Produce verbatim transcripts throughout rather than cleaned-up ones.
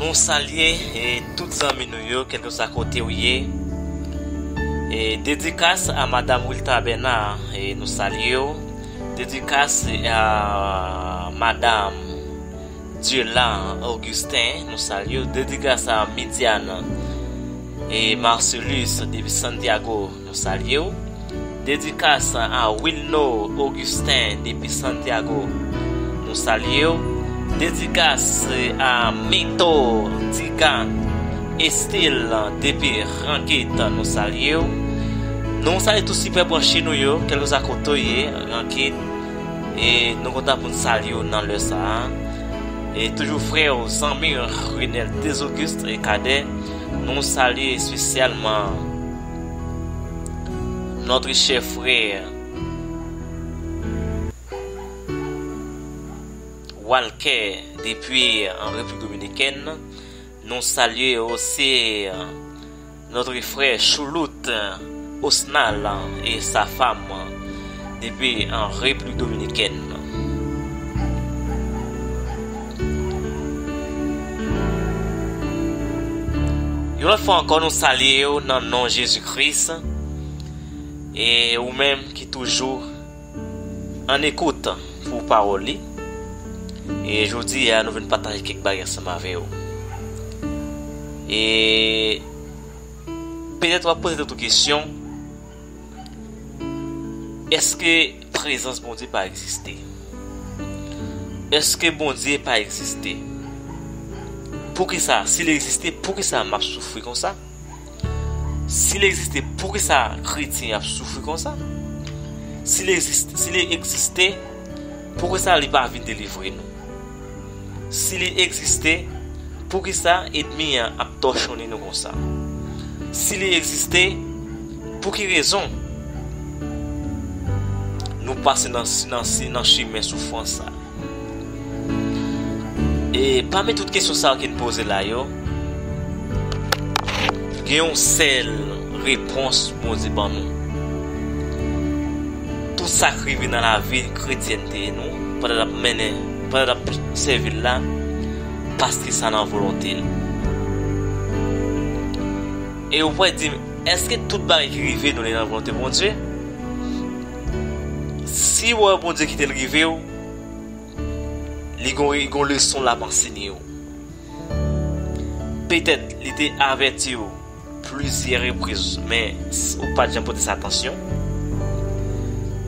Nou salye, e, tout zanmi nou yo, kèlkeswa kote w ye. E, dedikas a Madanm Wilta Bernard, e, nou salye w. Dedikas a Madanm Dieula Augustin, nou salye w. Dedikas a Midiane e Marcelus depi Santiago, nou salye w. Dedikas a Wilno Augustin depi Santiago, nou salye w. Dedikas a Mito Diga Estil depi Rankit, nou salye w. Nou salye tout sipè branche nou yo, kèlkeswa kote w ye, Rankit. E nou kontan pou n salye w nan lè sa a. E toujou frè w, zanmi w, Renel Desauguste e Kadè, nou salye espesyalman notre cher frère Walker depi an Repiblik Dominikèn. Nou salye osi notre frère Choulout Osnal et sa femme depi an Repiblik Dominikèn. Yon lòt fwa ankò, nou salye w nan non Jezi Kris. E ou menm ki toujou an ekout pou pawòl li. E jodi a, nou vin pataje kèk bagay ansanm avè w. E petèt w ap poze tèt ou kesyon, èske prezans Bondye pa egziste? Èske Bondye pa egziste? Poukisa, si l egziste, poukisa m ap soufri konsa? Si l egziste, poukisa kretyen ap soufri konsa? Si l egziste, si l egziste, poukisa li pa vin delivre nou? Si li egziste, poukisa ènmi an ap tòchonnen nou konsa? Si li egziste, pou ki rezon nou pase nan, nan, nan chimen soufrans sa? E pami tout kesyon sa yo ke n poze la yo, gen yon sèl repons Bondye ban nou. Tout sa k rive nan lavi kretyènte nou, pandan n ap mennen, pandan n ap sèvi l la, paske sa nan volonte l. E ou pral di m, èske tout bagay ki rive nou li nan volonte Bondye? Si w wè Bondye kite l rive w, li gon, li gon leson l ap ansenye w. Petèt li te avèti w plizyè repriz, men s-, ou pa t janm pote sa atansyon.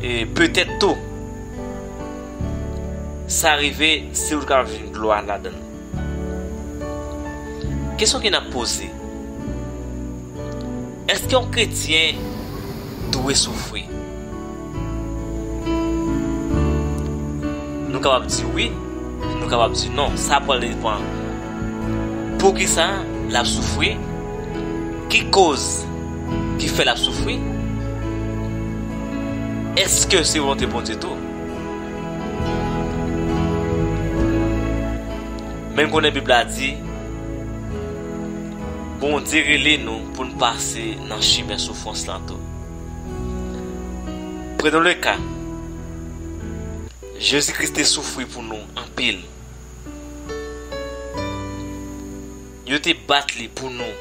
E petèt tou, sa rive, se ou k ap jwenn glwa ladan l. Kesyon ke n ap poze, èske yon kretyen dwe soufri? Nou kapab di wi, nou kapab di non. Sa pral depann poukisa l ap soufri, ki koz ki fè l ap soufri, èske se volonte Bondye tou? Men n konnen Bib la di, Bondye rele nou pou n pase nan chimen soufrans lan tou. Prenons le ka, Jezi Kris te soufri pou nou anpil. Yo te bat li pou nou.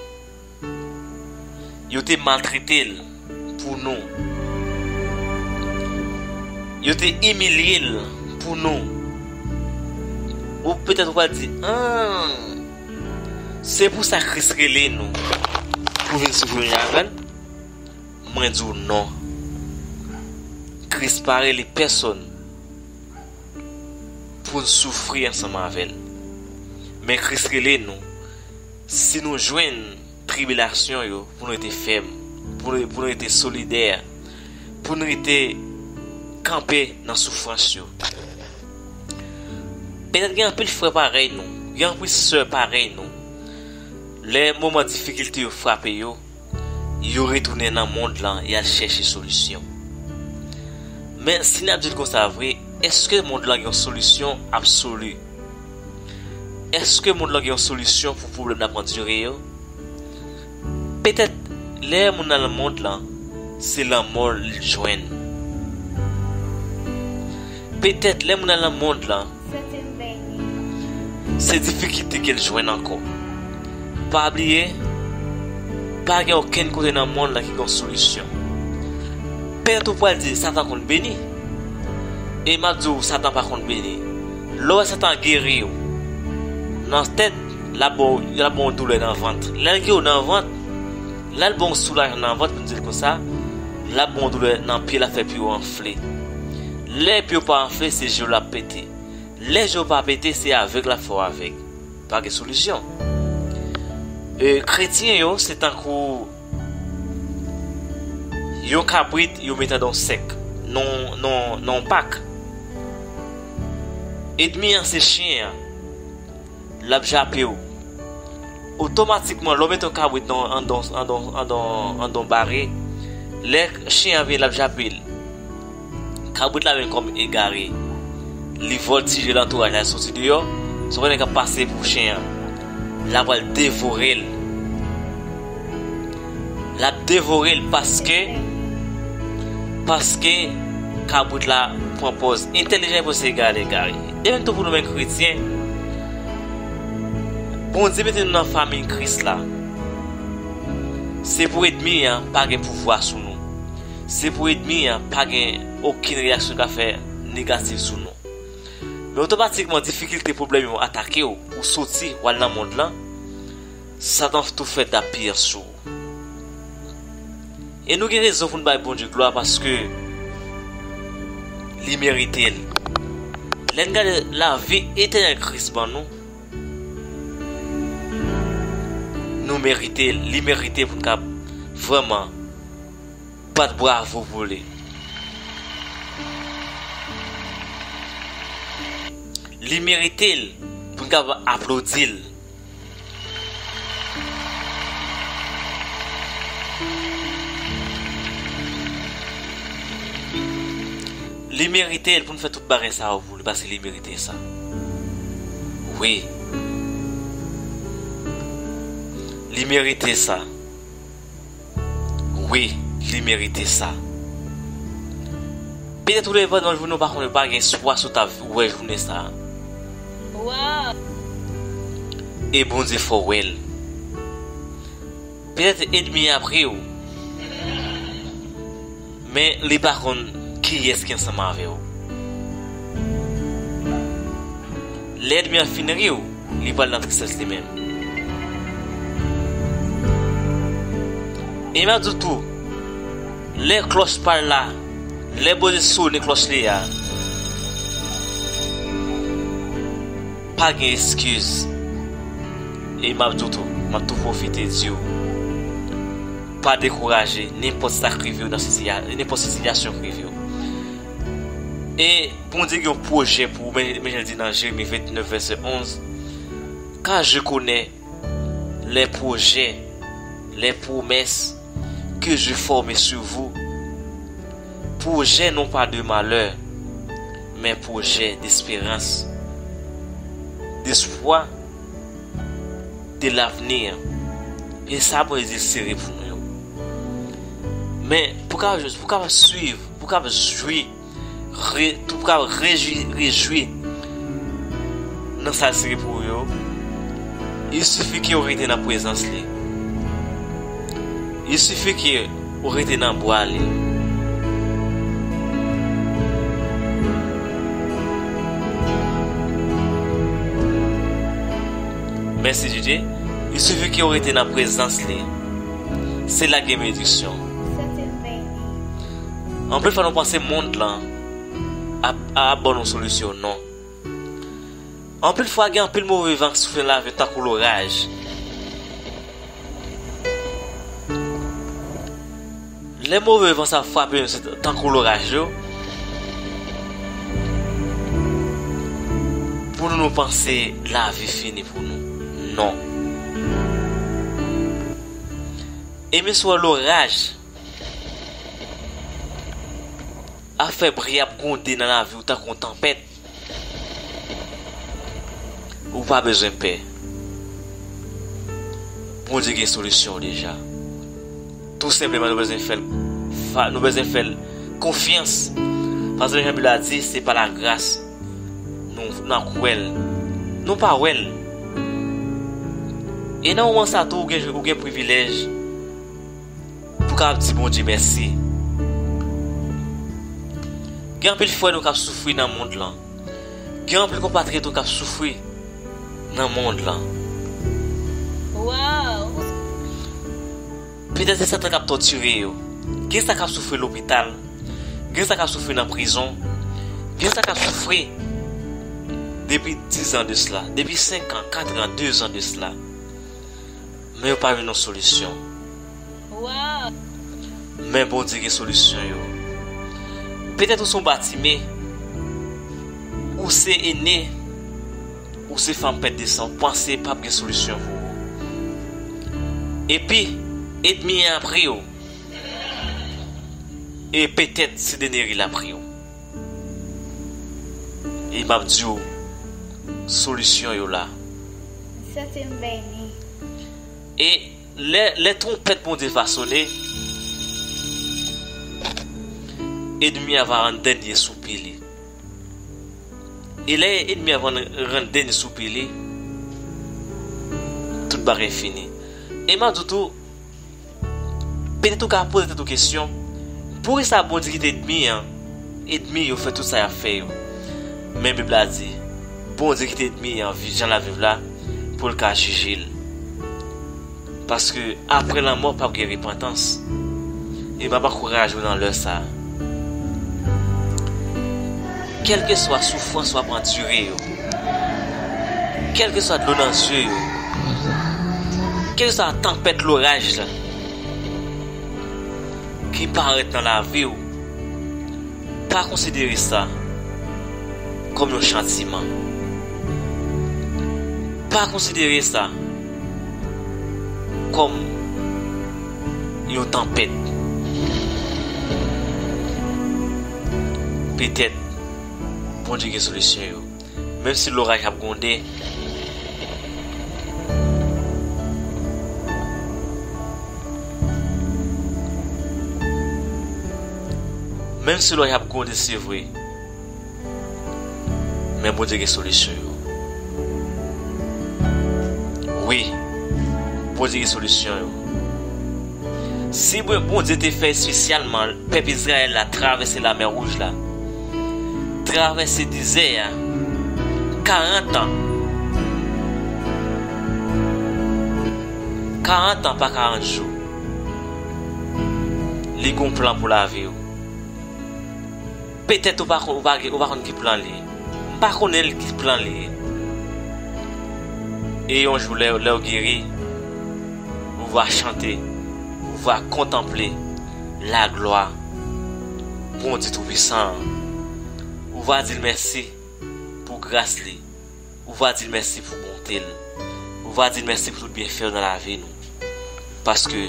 Yo te maltrete l pou nou. Yo te imilye l pou nou. Ou petèt ou pral di, ah, se pou sa Kris rele nou pou vin soufri menm jan avè l? Mwen di w non. Kris pa rele pèsonn pou n soufri ansanm avè l. Men Kris rele nou, si nou jwenn tribilasyon yo, pou nou rete fèm, pou nou, pou nou rete solidè, pou nou rete kanpe nan soufrans yo. Petèt gen anpil frè parèy nou, gen anpil sè parèy nou. Lè moman difikilte yo frape yo, yo retounen nan mond lan e al chèche solisyon. Men si n ap di l konsa vre, èske mond lan gen yon solisyon absoli? Èske mond lan gen yon solisyon pou pwoblèm n ap andire yo? Petèt lè moun nan nan mond lan, se lanmò l jwenn. Petèt lè moun nan nan mond lan, se difikilte ke l jwenn ankò. Pa bliye, pa gen okenn kote nan mond lan ki gen solisyon. Petèt ou pral di, Satan konn beni. E m ap di w, Satan pa konn beni. Lè w wè Satan geri w nan tèt, l ap ba w, l ap ba w doulè nan vant. Lè l geri w nan vant, lè l ba w soulajman nan vant, pou n di l konsa, l ap ba w doulè nan pye, l ap fè pye w anfle. Lè pye w pa anfle, se je w l ap pete. Lè je w pa pete, se avèg l ap fè w avèg. Pa gen solisyon. E, kretyen yo, se tankou yon kabrit yo mete nan yon sèk, nan, nan, nan yon pak. Ènmi an se chen an. L ap jape w. Otomatikman, lè w mete yon kabrit nan, anndan, anndan, anndan, anndan yon bare, lè chen an vini, l ap jape l. Kabrit la menm kòm egare. Li vòltije l antouraj la, l soti deyò. Sa w konnen k ap pase pou chen an. L ap pral devore l. L ap devore l paske, paske kabrit la pran pòz entèlijan, epi se egare, egare. De menm tou pou nou menm kretyen, Bondye mete nou nan fanmi Kris la. Se pou ènmi an pa gen pouvwa sou nou. Se pou ènmi an pa gen okenn reyaksyon l ka fè negatif sou nou. Men otomatikman, difikilte, pwoblèm yo atake w, ou soti, w al nan mond lan, Satan tou fè dappiyanse sou ou. E nou gen rezon pou n bay Bondye glwa paske li merite l. Lè n gade lavi etènèl Kris ban nou, nou merite l. Li merite pou n kab vrèman bat bravo pou li. Li merite l pou n kab aplodi l. Li merite l pou n fè tout bagay sa yo pou li, paske li merite sa. Wi. Li merite sa. Wi, li merite sa. Petèt ou leve nan jounen, ou pa konnen, ou pa gen espwa si w ta wè jounen sa a. Wow! E Bondye fè w wè l. Petèt ènmi an ap ri w, men li pa konn kiyès ki ansanm avè w. Lè ènmi an fin ri w, li pral nan tristès li menm. E m ap di w tou, lè klòch pa l la, lè Bondye sone klòch li a, pa gen eskiz. E m ap di w tou, m ap tou pwofite di w, pa dekouraje, nenpòt sa k rive w nan sitiya-, nenpòt sitiyasyon k rive w. E Bondye gen yon pwojè pou ou, men, men jan l di nan Jeremi vennèf, vèsè onz, Car je connais les projets, les promesses que je forme sur vous, projets non pas de malheur, mais projets d'espérance, d'espoir, de l'avenir. E sa Bondye dezire pou nou yo. Men, pou ka, pou ka swiv, pou ka jwi, re-, pou ka rejwi, rejwi nan sa l sere pou ou yo, il suffit ke w rete nan prezans li. Il suffit ke w rete nan bra li. Mèsi, Didye. Il suffit ke w rete nan prezans li. Se la gen benediksyon. Anpil fwa nou panse mond lan ap, ap ban nou solisyon, non. Anpil fwa gen anpil move van k soufle nan lavi tankou loraj. Lè move van sa frape nou, se tankou loraj yo, pou nou, nou panse lavi fini pou nou. Non. E men si w wè loraj ap fè bri ap gwonde nan lavi w tankou yon tanpèt, ou pa bezwen pè. Bondye gen solisyon deja. Tou senpleman, nou bezwen fè l fa-, nou bezwen fè l konfyans. Paske jan Bib la di, se pa lagras nou, n ap wè l. Nou pa wè l. E nan moman sa tou, ou gen, ou gen privilèj pou w kapab di Bondye mèsi. Gen anpil frè nou k ap soufri nan mond lan. Gen anpil konpatriyòt nou k ap soufri nan mond lan. Wow! Petèt se Satan k ap tòtire yo. Gen sa k ap soufri lopital. Gen sa k ap soufri nan prizon. Gen sa k ap soufri depi diz an de sila, depi senk an, kat an, dezan de sila. Men yo pa jwenn yon solisyon. Wow! Men Bondye gen solisyon yo. Petèt ou se yon Batime, ou se Ene, ou se fanm pèt de san, ou panse p ap gen solisyon pou ou. Epi, ènmi an ap ri w. E petèt se dènye ri l ap ri w. E m ap di w, solisyon yo la. Santi m beni. E lè, lè twonpèt Bondye va sone, ènmi a va rann dènye soupi li. E lè ènmi a rann, rann dènye soupi li, tout bagay fini. E m ap di w tou, petèt ou ka poze tèt ou kesyon, poukisa Bondye kite ènmi an, ènmi yo fè tout sa y ap fè yo? Men Bib la di, Bondye kite ènmi an viv jan l ap viv la pou l ka jije l. Paske apre lanmò p ap gen repantans. E m ap ankouraje w nan lè sa a. Kèlkeswa soufrans w ap andire yo, kèlkeswa dlo nan zye yo, kèlkeswa tanpèt loraj la ki parèt nan lavi w, pa konsidere sa kòm yon chatiman. Pa konsidere sa kòm yon tanpèt. Petèt Bondye gen solisyon yo. Menm si loraj ap gwonde, menm si loraj ap gwonde, se vre, men Bondye gen solisyon yo. Wi, Bondye gen solisyon yo. Si Bon-, Bondye te fè espesyalman pèp Izrayèl la travèse Lamè Wouj la, travèse dezè a, karant an, karant an pa karant jou, li gon plan pou lavi w. Petèt ou pa kon-, ou pa gen, ou pa konn ki plan li ye. M pa konnen l ki plan li ye. E yon jou, lè, lè w geri, ou va chante, ou va kontanple laglwa Bondye Toupisan an. Ou va di l mèsi pou gras li. Ou va di l mèsi pou bonte l. Ou va di l mèsi pou tout byenfè yo nan lavi nou. Paske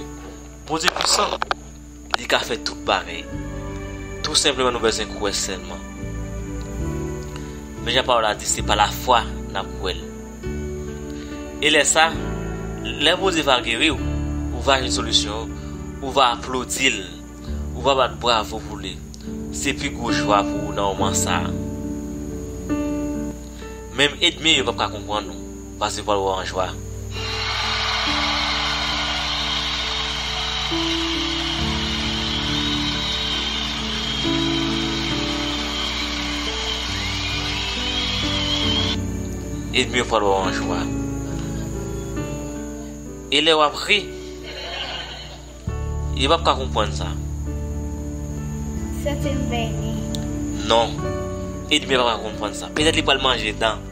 Bondye pwisan. Li ka fè tout bagay. Tou senpleman, nou bezwen kwè sèlman. Men jan pawòl la di, se pa lafwa n ap kwè l. E lè sa, lè Bondye va geri w, ou va jwenn solisyon, ou va aplodi l, ou va bat bravo pou li. Se pi gwo jwa pou ou nan moman sa a. Menm ènmi yo p ap ka konprann ou, paske yo pral wè w an jwa. Ènmi yo pral wè w an jwa. E lè w ap ri, Li p ap ka konprann sa. Santi m beni. Non. Ènmi a p ap ka konprann sa. Petèt li pral manje dan.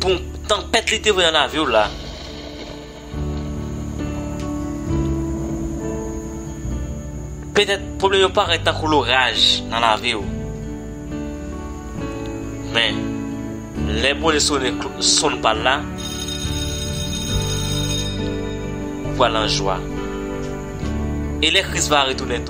Pou tanpèt li te voye nan lavi w la. Petèt pwoblèm yo parèt tankou loraj nan lavi w. Men, lè Bondye sone klo-, sonn pa l la, ou pral nan jwa. E lè Kris va retounen tou,